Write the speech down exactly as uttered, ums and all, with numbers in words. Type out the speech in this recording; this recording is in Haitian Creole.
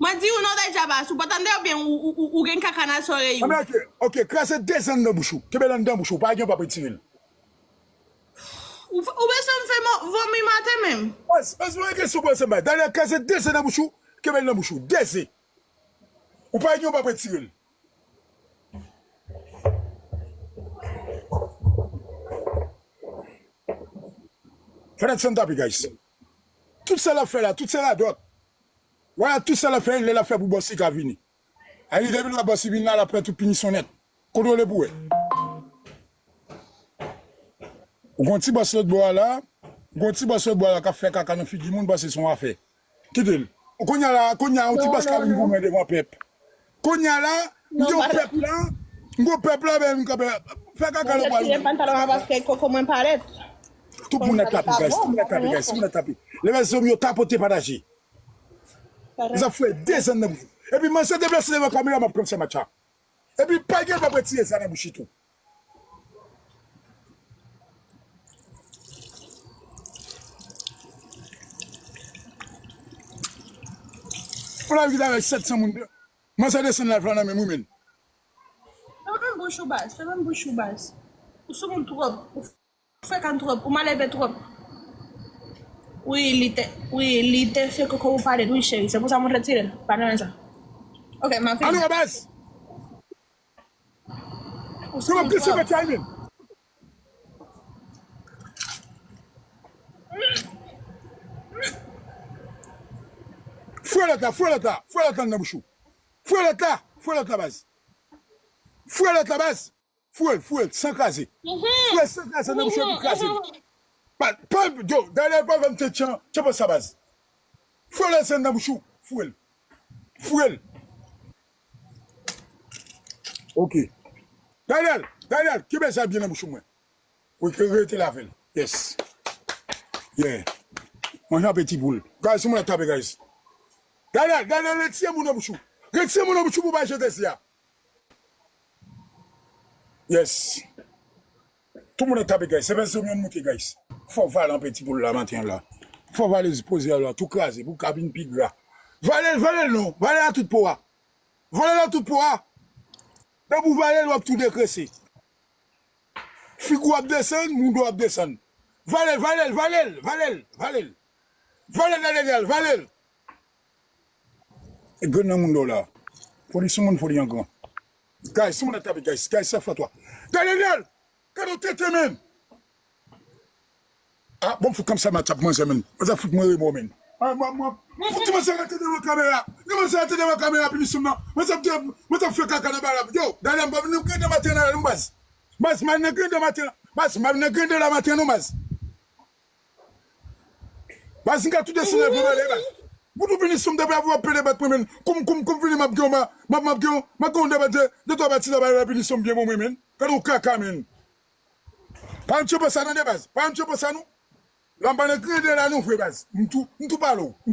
Mwen di ou non, Dayja Bas, ou pa tande oubyen ou, ou, ou, ou gen kaka nan zòrèy ou? Anben, ok, ok, kraze de zen nan bouch ou. Kenbe l anndan bouch ou, pa gen w p ap retire l. Ou, ou bezwen m fè mo-, vomi maten menm? Bas, bas, mwen gen kesyon pou ansanm bay. Dale, kraze de zen nan bouch ou, kenbe l nan bouch ou. De zen. Ou pa gen w p ap retire l. Fè nèg san tape, guys. Tout sa l ap fè la, tout sa radòt. Wala, tout sa l ap fè, lè l ap fè pou bòs li ka vini. Ay, li depi l wè bòs li vin la, l ap pran tout pinisyon nèt. Kontwole pou wè. Ou gon ti bòs lòt bò a la, ou gon ti bòs lòt bò a la k ap fè kaka nan figi moun, panse se yon afè. Kite l. Kounye a la, kounye a, yon ti bòs ka vin goumen devan pèp. Kounye a la, m gen yon pèp la, m gon pèp la, men m kanpe, fè kaka nan bwa l. Pantalon an pa fè koko mwen parèt. Tout moun ap tape, guys, tout moun ap tape, guys, tout moun ap tape. Lè mèt zòm yo tapote pataje. N ap fè de zen nan bouch. Epi manzè deplase devan kamera, m ap kòmse match la. Epi pa gen, m ap retire sa nan bouch li tou. Pou la vide avèk sèt san moun. Manzè desann live la nan men m wi menn. Fèmen bouch ou baz, fèmen bouch ou baz. Ou soumoun twòp, ou frekan twòp, ou malelve twòp. Wi, li te, wi, li te fè koko ou pale, wi cheri. Se pou sa mwen retire l. Pa nan sa. Ok, m ap vini. Alo, baz. Ou soumoun twòp. Fwè lòt la, fwè lòt la, fwè lòt la nan bouch ou. Fwè lòt la, fwè lòt la baz. Fwè lòt la baz. Fwè l, fwè l, san kraze. Fwè l san kraze nan bouch ou epi kraze l. Pa, pa, yo, Daniel pa fè m tchan, tchan pa sa baz. Fwè l san nan bouch ou, fwè l. Fwè l. Ok. Daniel, Daniel, kenbe sa byen nan bouch ou mwen. Wi, ke rete la avè l. Yes. Yeah. Manje apeti pou l. Guys, moun ap tape, guys. Daniel, Daniel, retire moun nan bouch ou. Retire moun nan bouch ou pou bay jete si a. Yes. Tout moun ap tape, guys. Se fè zòm yo moute, guys. Fò vale apeti pou l la maten an la. Fò vale poze a la, tou kraze, pou kabin pi gra. Vale l, vale l non. Vale l a tout po a. Vale l a tout po a. Depi w vale l, w ap tou dekrese. Figi w ap desann, mouda w ap desann. Vale l, vale l, vale l, vale l, vale l. Vale l, Daniel, vale l. E grenn nan mouda w la. Foli sou moun, foli an gran. Guys, sou moun ap tape, guys. Guys, sa fwa twa. Daniel, gade w tete, menn. Ah, bon, fout kòmsa match ap manzè, menn. Manzè fout mwen remò, menn. Ah, mwen, mwen, mwen fout ti manzè rete devan kamera. Ti manzè rete devan kamera, pini sou m nan. Manzè ap di, manzè ap fè kaka nan balap. Yo, Daniel, m pa vin nan grendè maten la, non, baz. Baz, m al nan grendè maten la. Baz, m al nan grendè la maten, non, baz. Baz, m ka tou desann lè vin ale, baz. Pou tou pini sou m, depi avè w ap pede bat mwen, menn. Koum, koum, koum vini, m ap gen w, m ap, m ap gen w, m ap gen w de, de, de twa pati la, ba, pini sou m byen bon, mwen, menn. Gade w kaka, menn. Pa yon tchopo sa tande baz. Pa yon tchopo sa non. La m pa nan grendè la non vre baz. M tou, m tou pale w. M